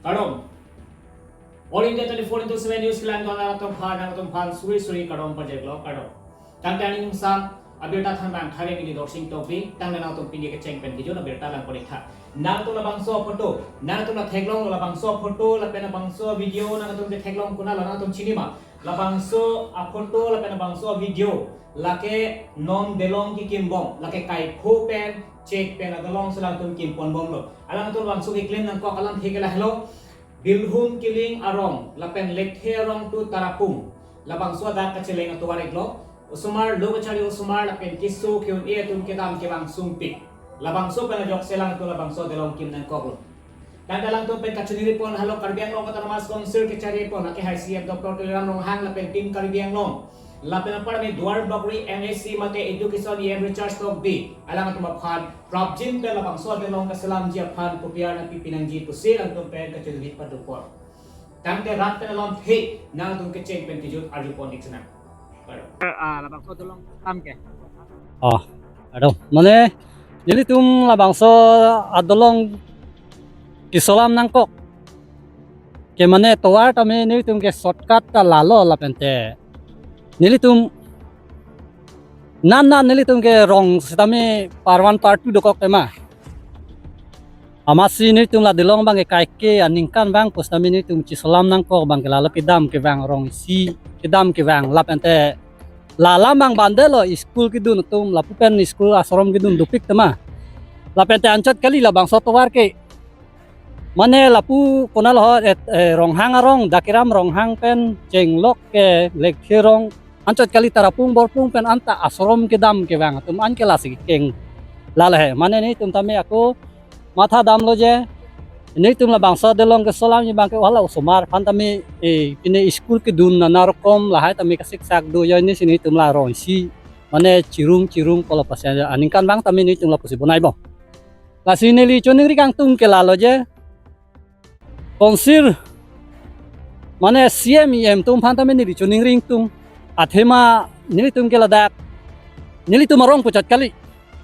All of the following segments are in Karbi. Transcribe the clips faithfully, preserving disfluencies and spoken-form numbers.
Kardom. All India twenty-four into seven News kelang don atum aphan, atum aphan suri suri kardom pajirlo, kardom. Tangte aning sam abirta thanbang thare kini Dorsing Tokbi, tangte nangtum pini kecheng pen kejut abirta lang pon-ik tha. Nangtum labangso photo, nangtum la theklong labangso photo, lapen labangso video, nangtum ke theklong konat lo, nangtum chini ma? Labangso aphoto lapen labangso video lake non delong kekim bom, lake kaipho pen chek pen adolong si alangtum kim pon bomlo. Alangtum labangso keklem nangkok alamthe ke lahelo: Bilhum Kiling arong lapen Lekthe arong to Tarapung, labangso adak kacheleng atovar-iklo. Osomar, lo kachari osomar lapen keso ke-un-e atum kedam kevang sungpik. Labangso pen ajok si alangtum labangso delong kim nangkoklo. Tangte alangtum pen kachiningri pon halo Karbi Anglong Autonomous Council kachari pon, lake hai C E M Doctor Tuliram Ronghang lapen Team Karbi Anglong, lapen apar ni Duar Bagori M A C mate Education E M Richard Tokbi, alangtum aphan prapjin pen labangso adelong kaselamji aphan kopi arnam pipi nangji pusi alangtum pen kachiningri pado pon. Tangte rat pen alamthe nangtum kecheng pen kejut arju pon-ik sinang. Ah, labangso adelong kam ke. Oh, aduh, mane nelitum labangso adelong keselam nangkok ke mane tovar tame nelitum ke shortcut ta lalo lapente nelitum nan nan nelitum ke rong setame par one par two dokok tema. Amatsi nelitum la delong abang ke kaike aningkan abang pusitame nelitum chiselam nangkok abang ke lalo kedam kevang rong isi, kedam kevang lapente la alam abang bandelo, school kedun atum lapu pen school ashram kedun dopik tema. Lapente anchot kali labangso tovar ke. Mane lapu konat lo, eh, eh, Ronghang arong, Dakiram Ronghang pen chenglok ke Lekthe arong, anchot kali Tarapung Borpung pen anta ashram kedam kevang atum an ke lasi kekeng. Lalo he, mane nelitum tame ako matha damlo je, nelitum labangso adelong keselamji abang ke hala osomar aphan tame, eh, pine school kedun nana rokom lahai tame kasiksak do, joine si nelitum la rong isi mane chirung chirung kolo pasya aningkan abang tame nelitum lapusi bonai bom. Lasi neli choningri kangtung ke lalo je, Council mane C E M, E M atum aphan tame neli choningri ingtung. Athema nelitum ke ladak, nelitum arong puchot kali.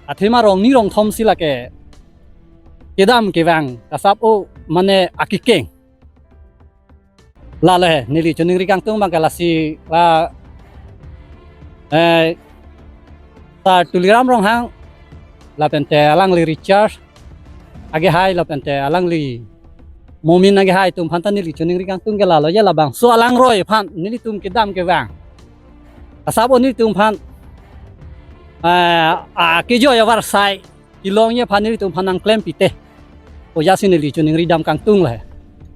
Athema rong ni rong thom si lake kedam kevang kasap-o mane akekeng. Lalo he, neli choningri kangtung abang ke lasi la, eh, Sar Tuliram Ronghang lapente alangli Richard Agehai lapente alangli Momin Agehai atum aphan ta neli choningri kangtung ke lalo je, labangso alangroi aphan nelitum kedam kevang kasap-o nelitum aphan, eh, akejoi avarsai kelongji aphan nelitum aphan nangklem pite. Ojasi neli choningri dam kangtung lo he.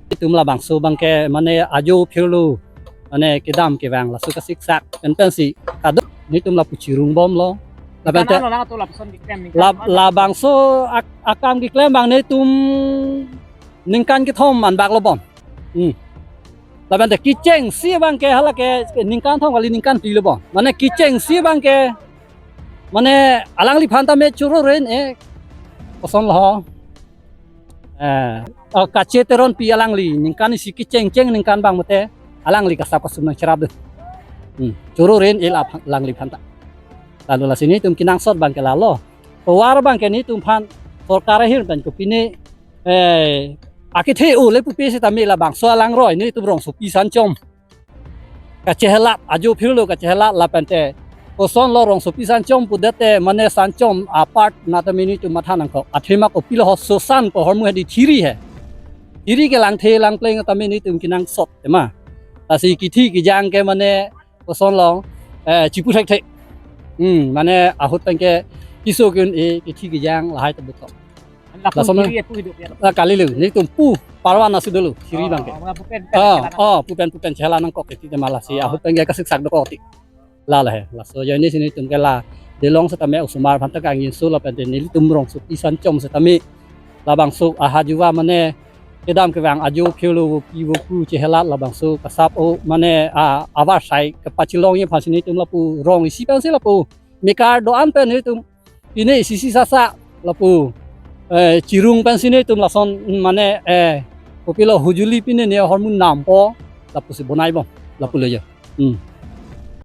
Nelitum labangso abang ke mane ajo phirlo mane kedam kevang laso kasiksak pen pensi kaduk nelitum lapu chirung bomlo. Lapente ningkan ano lang ato lapuson keklem ningkan la-, ano lang? Labangso ak-, akam keklem abang nelitum ningkan kethom anbak lo bom. Hmm. Lapente kechengsi abang ke hala ke ningkan thom kali ningkan phli lo bom. Mane kechengsi abang ke mane alangliphan tame choro ren e, koson lo. Eh, oh, Kache Teronpi alangli ningkan isi kechengcheng ningkan abang mate alangli kasap kasum nangcherap do. Hmm, choro ren e la aphan, alangliphan ta. Lalo lasi nelitum kenangsot abang ke lalo. Tovar abang ke nelitum aphan sorkar ahir pen kopine, eh, akethe ole pupe setame labangso alangroi nelitum rongsopi sanchom kachehelat, ajo phirlo kachehelat lapente koson lo rongsopi sanchom pudete mane sanchom apart na tame nelitum matha nangkok. Athema kopilo ho, sosan ko hormu hedi thiri he. Thiri ke langthe langpleng tame nelitum kenangsot tema. Lasi kithi kejang ke mane koson lo, eh, chipu thekthe. Hmm, mane ahut pen ke keso ke-un-e, kithi kejang lahai ta dokok. Lason thiri apu hidup ya. Ah, kali lo, nelitum pu parwan nasi dolo, thiri abang ke. Oh, pu pen, pu pen chehelat nangkok ke ti tema lasi, oh, ahut pen ke kasiksak dokok ti. Lalo he, laso joine si nelitum ke la delong setame osomar aphan ta kangjinso lapente nelitum rongsopi sanchom setame labangso aha juwa mane kedam kevang ajo phirlo, vopi vopu chehelat labangso kasap-o mane, ah, avarsai kepachelongji aphansi nelitum lapu rong isi pensi lapu mekar do-an pen nelitum pine isi isi sasa lapu, eh, chirung pensi nelitum lason, mm, mane, eh, kopilo hujuli pine ne hormu nampo lapusi bonai bom lapulo jo. Hmm.